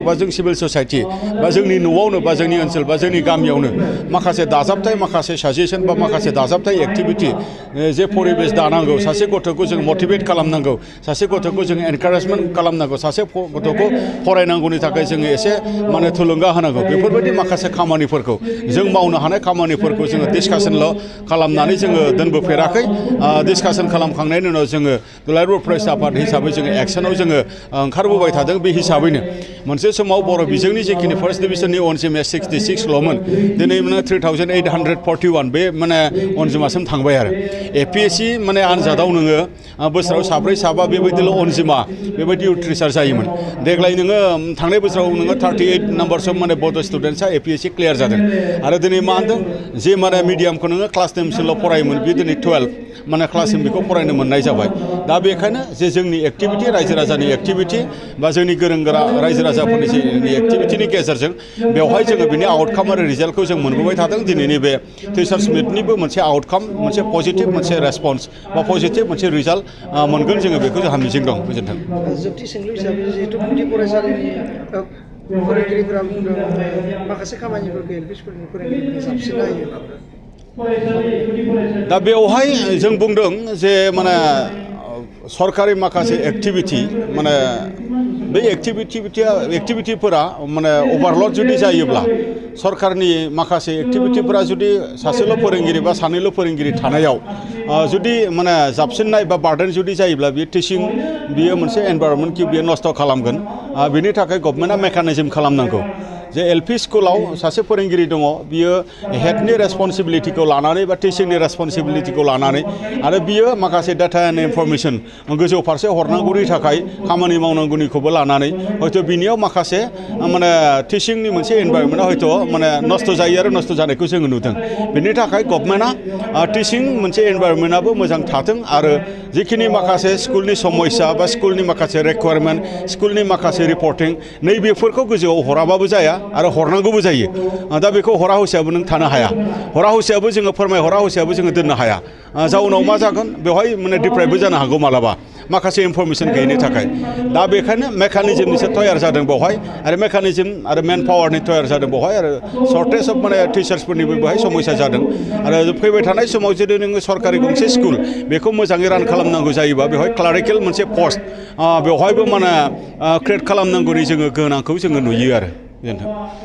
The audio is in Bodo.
बा जों सिभिल ससाइटि बा जोंनि न'आवनो बा जोंनि ओनसोल बा जोंनि गामियावनो माखासे दाजाबथाय माखासे साजेसन बा माखासे दाजाबथाय एक्टिभिटि जे परिबेस दानांगौ सासे गथ'खौ जों मटिभेट खालामनांगौ सासे गथ'खौ जों एनकारेजमेन्ट खालामनांगौ सासे गथ'खौ फरायनांगौनि थाखाय जोङो एसे माने थुलुंगा होनांगौ बेफोरबायदि माखासे खामानिफोरखौ जों मावनो हानाय खामानिफोरखौ जोङो डिसकासनल' खालामनानै जोङो दोनबोफेराखै डिसकासन खालामखांनायनि उनाव जोङो दुलाराय फरायसा आफाद हिसाबै जोङो एक्सनाव जोङो ओंखारबोबाय थादों बे हिसाबैनो मोनसे समाव बर' बिजोंनि जिखिनि फार्स्ट डिभिजननि अनजिमाया 66ल'मोन दिनै माने 3841 बे माने अनजिमासिम थांबाय आरो एपिएससि माने आनजादाव नोङो बोसोराव साब्रै साबा बेबायदिल' अनजिमा बेबायदि उथ्रिसार जायोमोन देग्लाय नोङो थांनाय बोसोराव नोङो 38 नाम्बारस अफ माने बड' स्टुडेन्टसा एपिएससि क्लियार जादों आरो दिनै मा होनदों जे माने मिडियामखौ नोङो क्लास 10सिमल' फरायोमोन बे दिनै 12 माने क्लाससिम बेखौ फरायनो मोननाय जाबाय दा बेखायनो जे जोंनि एक्टिभिटि रायजो राजानि एक्टिभिटि बा जोंनि गोरों गोरा रायजो राजाफोरनि जोंनि एक्टिभिटिनि गेजेरजों बेवहाय जोङो बिनि आउटकाम आरो रिजाल्टखौ जों मोनबोबाय थादों दिनैनि बे टिचार्स मिटनिबो मोनसे आउटकाम मोनसे पजिटिभ मोनसे रेसपन्स बा पजिटिभ मोनसे रिजाल्ट मोनगोन जोङो बेखौ जोंहा मिजिं दं गोजोन्थों जोबथि सोंलु हिसाबै जिहेतु गुदि फरायसालिनि फोरोंगिरिफोरा बुंदों माखासे खामानिफोरखौ एलपि स्कुलनि फोरोंगिरिफोरा साबसिन होयो दा बेवहाय जों बुंदों जे माने सरकारि माखासे एक्टिभिटि माने बे एक्टिभिटिफोरा माने अभारलड जुदि जायोब्ला सरकारनि माखासे एक्टिभिटिफोरा जुदि सासेल' फोरोंगिरि बा सानैल' फोरोंगिरि थानायाव जुदि माने जाबसिननाय बा बार्डेन जुदि जायोब्ला बे टिचिं बियो मोनसे एनभायरनमेन्टखौ बियो नस्थ' खालामगोन बेनि थाखाय गभर्नमेन्टआ मेकानिजम खालामनांगौ जे एलपि स्कुलाव सासे फोरोंगिरि दङ बियो हेडनि रेसपन्सिबिलिटिखौ लानानै बा टिचिंनि रेसपन्सिबिलिटिखौ लानानै आरो बियो माखासे डाटा एन्ड इनफरमेसन गोजौ फारसे हरनांगौनि थाखाय खामानि मावनांगौनिखौबो लानानै हयथ' बिनियाव माखासे माने टिचिंनि मोनसे एनभायरनमेन्टआ हयथ' माने नस्थ' जायो आरो नस्थ' जानायखौ जोङो नुदों बेनि थाखाय गभर्नमेन्टआ टिचिं मोनसे एनभायरनमेन्टआबो मोजां थाथों आरो जिखिनि माखासे स्कुलनि समस्या बा स्कुलनि माखासे रिकुवारमेन्ट स्कुलनि माखासे रिपर्टिं नैबेफोरखौ गोजौआव हराबाबो जाया आरो हरनांगौबो जायो दा बेखौ हरा हसियाबो नों थानो हाया हरा हसियाबो जोङो फोरमायहरा हसियाबो जोङो दोननो हाया जाउनाव मा जागोन बेवहाय माने डिप्राइभबो जानो हागौ मालाबा माखासे इनफरमेसन गैयिनि थाखाय दा बेखायनो मेकानिजमनिसो तयार जादों बेवहाय आरो मेकानिजम आरो मेन पावारनि तयार जादों बेवहाय आरो सर्टेज अफ माने टिचार्सफोरनिबो बेवहाय समस्या जादों आरो फैबाय थानाय समाव जुदि नोङो सरकारि गंसे स्कुल बेखौ मोजाङै रान खालामनांगौ जायोबा बेवहाय क्लारिकेल मोनसे पस्ट बेवहायबो माने क्रिएट खालामनांगौनि जोङो गोनांखौ जोङो नुयो आरो गोजोन्थों